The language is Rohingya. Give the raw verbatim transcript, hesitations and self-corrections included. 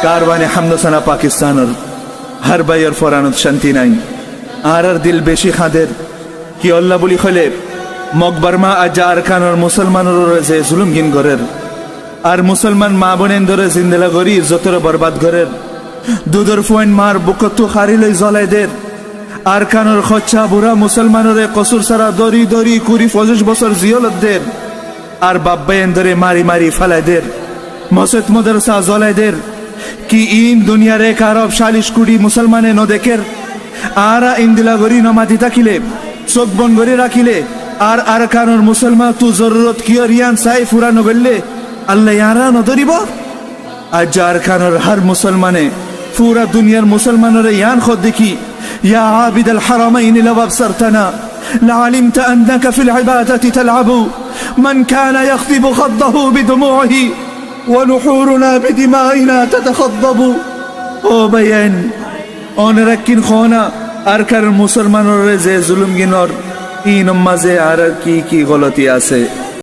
Karwane hamdosana Pakistanor hár báiyor foranot cánti nái. Añárar dil beci hañder. Kiyólla buli hoilé, Mog Borma aijja Arkanor musolmanor uore ze zulumgin gorér, ar musolman maa boinindóre zindila gorí izzotóre borbad gorér, dudor fuain maar bukottú hári loi zolai der, Arkanor hoccá bura musolmanore kosur sára dóri dóri kuri focic bosór ziyolot der, ar baf báiyaindóre mari mari félai der, mosóit modorsa zolai der. Ki iín duniyar ek arob cálic kuçi musolmane nodekér? Añára indila gorí nomati tákile, sók bon gorí rakíle, ar Arkanor musolmanottú zorurot kiyór yían sai fura nogoillé, Allaye añára nodóribo? Aijja Arkanor hár musolmane fura duniyar musolmanore yían hoódde ki, يا عابد الحرمين لو أبصرتنا لعلمت أنك في العبادة تلعب. من كان يخضب خده بدموعه ونحورنا بدمائنا تتخضب. Ó báiyain, ónora ekkín hoóna, Arkanor musolmanore ze zulumgin ór, iínor mazé añárar ki ki goloti asé?